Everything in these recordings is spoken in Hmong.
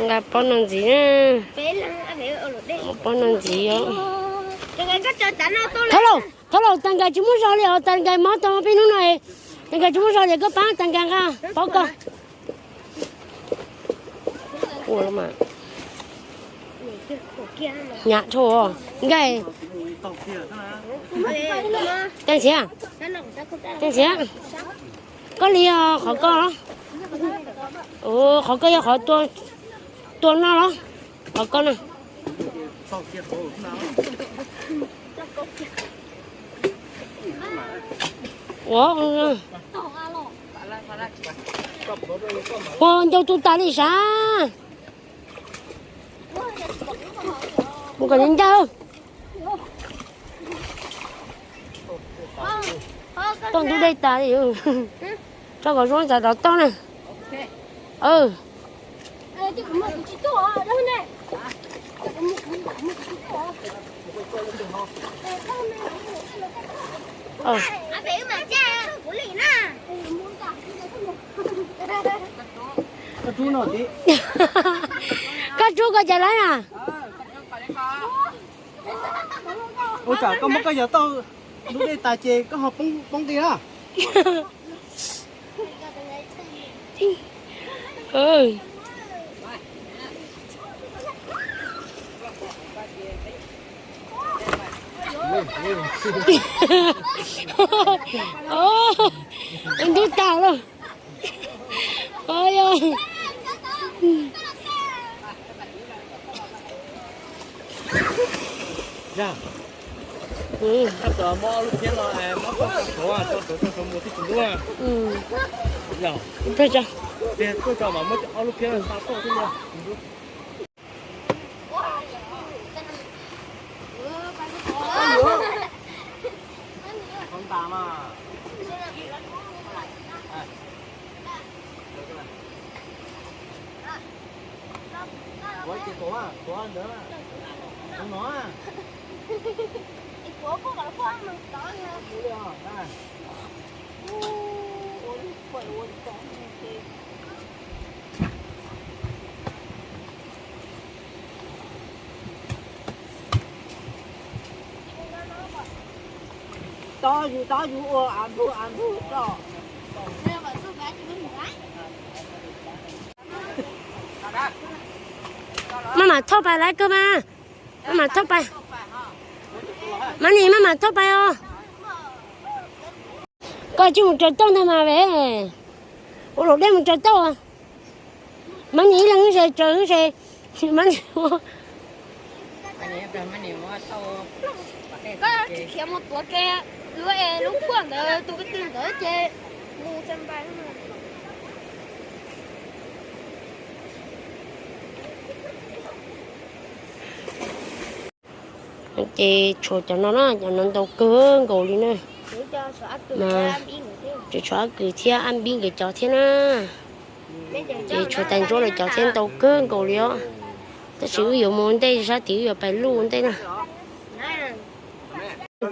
Nqa pob no ntxiv na. Pob no ntxiv os. Thov laus, thov laus, tas nkais tsis muaj zog li os, tas nkais mob tau peb hnub no. Tas nkais tsis muaj zog li, koj pab tas nkais nqa pob koj. Ua lawm mas. Nyam dhau nkais. Tag nrhiav, tag nrhiav. Koj li qhov koj, qhov koj yog qhov tua noj los? Qhov koj na. Ua, ua ncau tu tas li sav. Mus kom ncaj. Toj ntub dej tas li. Tso kom zoo txav rov toj na. Koj rub koj cas lawm na. Ua tsam koj muab koj yog tau ntub dej tas ces koj ho poob nqi na. Ntub tag lawm. Tuaj tso, tuaj tso mas muab ob lub phiab no nta tuaj xwb. Ua ces tuav, tuav ntawd, tuav no. Tov yus tov yus ua av npug av npug tso. Maj mam thauj pais lawv kawg mas. Maj mam thauj pais. Mab nis maj mam thauj pais os. Koj tsis mus raws tauj ntag mas ve. Ua luam dej mus raws tauj. Mab nis ib leeg wb ze raws wb ze. Mab nis ua. Koj tsis khiav mus tuav ke lub es lub phuaj ntawd tus kwv tij ntawd ces mus tsa npai. Ces tshuav cov no na, cov no ntau kawg nkaus li na. Mas ces tshuav Ab Kws thiab Ab Npib nkawd cov thiab na. Ces tshuav Tais Ntsuab lawv cov thiab ntau kawg nkaus li os. Tab sis wb yuav mus ua ntej, sab tid wb yuav pais luj ua ntej na.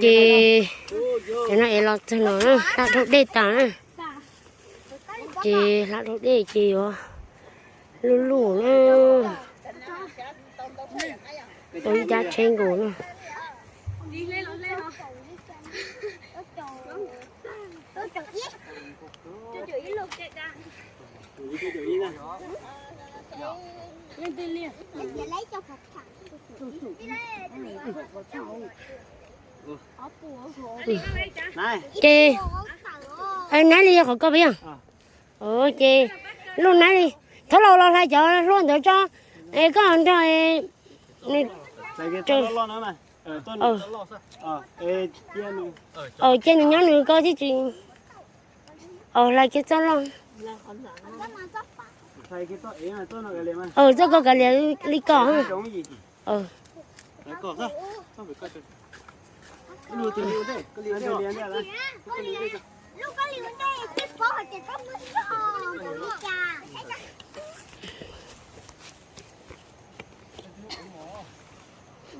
Ces cov no es los txog no na, hlab dhau dej tas na. Ces hlab dhau dej ces yuav luj luj na. Tau ib cab tsheb nkaus na. Ces nab li yog qhov koj peb yog. Ces luj nab li, thov laus los hlais cov hluas ntawd tso, es koj nrog cia nws nyob nws ko thiab tsis. Hlais kiag txoj loj. Txoj ko kav liam li ko.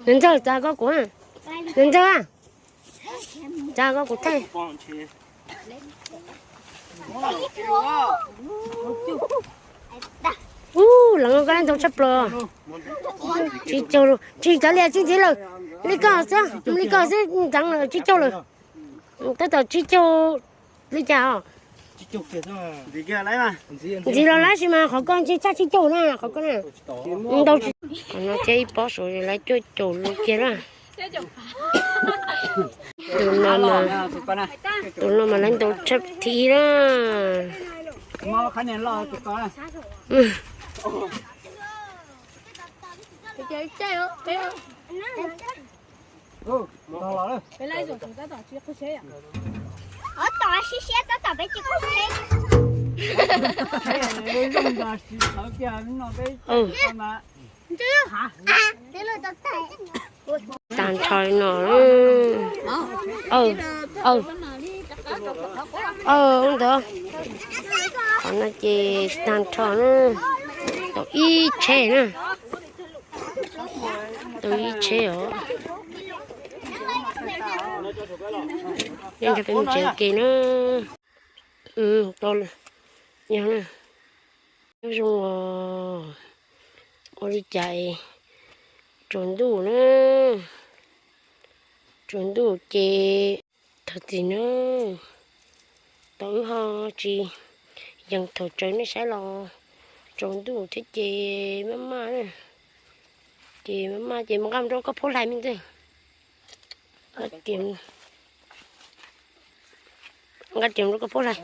Nws ntxawg txav koj kuv, nws ntxawg, txav koj kuv thaij. Ub, Leej koj ntau tshaj plaws. Tsib caug lub, tsis kav liam tsis ntxiv lawm. Li koj xwb, li koj xwb ntxeev lawm tsib caug lawm. Tab tom tsib caug li cas os. Ntxiv los lawm sis mas qhov koj ntshe tshaj tsib caug na qhov koj na. Ntau tsis, qhov no thiab ib pob saud lawv cuaj caum lub kiag na. Tus no mas, tus no mas lawv ntau tshaj thiab na. Tag nrho no. Ntawd, qhov no ces tag nrho na. Tau ib tsheb na. Tau ib tsheb os. Nyob nrog peb mus tsev ua ke na. Tau, nyob zoo os. Ua li cas tsaus ntuj na. Tsaus ntuj ces thaum twg na, tau wb ho tsis yees thaum tsaus nej saib los tsaus ntuj thiab ces maj maj na. Ces maj maj ces mus nqa rau koj phuab hlais me ntxwg. Nqa riam rau koj phuab hlais.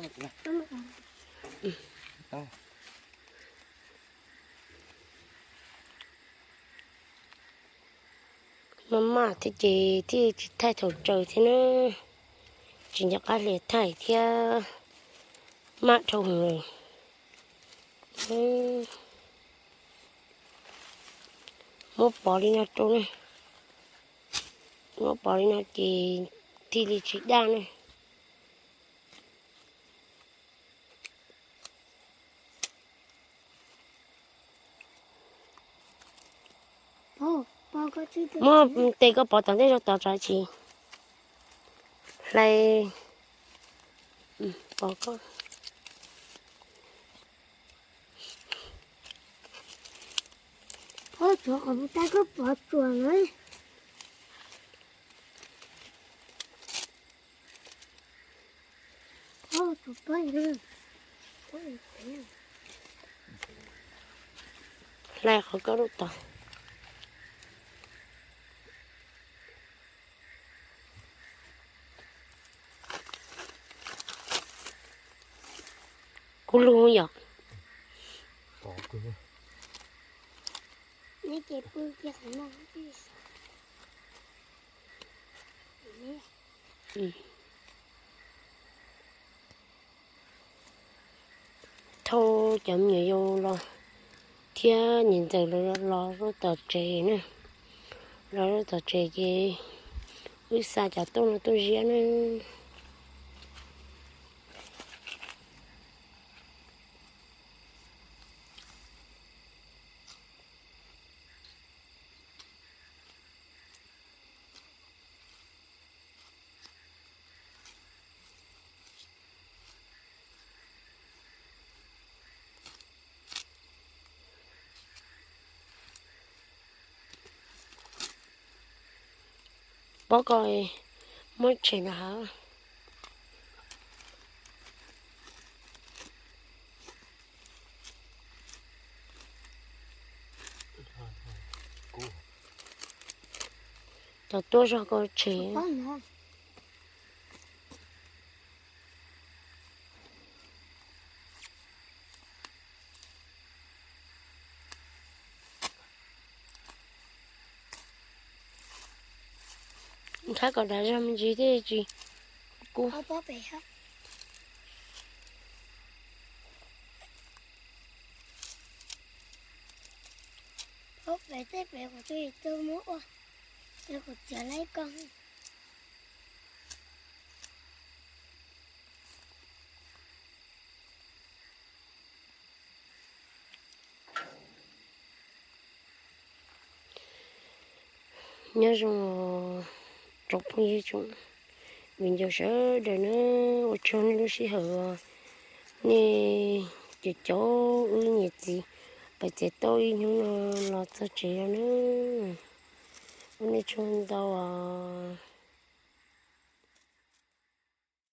Maj maj thiab ces thiaj tsis thaij thaum tsaus thiab na. Tsis nco qab hlias thaij thiab. Maj dhau lawm. Muab pov li no rau na. Muab pov li no ces thiaj li tsis daj na. Muab tes koj pov tom ntej zog tod tsam tsis hlais. Pov koj. Hlais qhov koj lub tod. Kub lug yom. Thauj cov me nyuam yaus los thiab niam ntxawm los rau tom tsev na. Los rau tom tsev ces wb xa cov tuaj no tuaj ziab na. Pob ko muab tshem na hab. Cov tuaj zog ko tshem. Nqhab kom dav zog me ntsis thiaj tsis kub. Nyob zoo tsoom phooj ywg tsoom viv ncaus sawv daws na, ua tsaug nej lub sij hawm, nej cov caum wb niam txiv Pais txiav tau ib hnub no los txog tsev no na. Ua nej tsaug ntau os.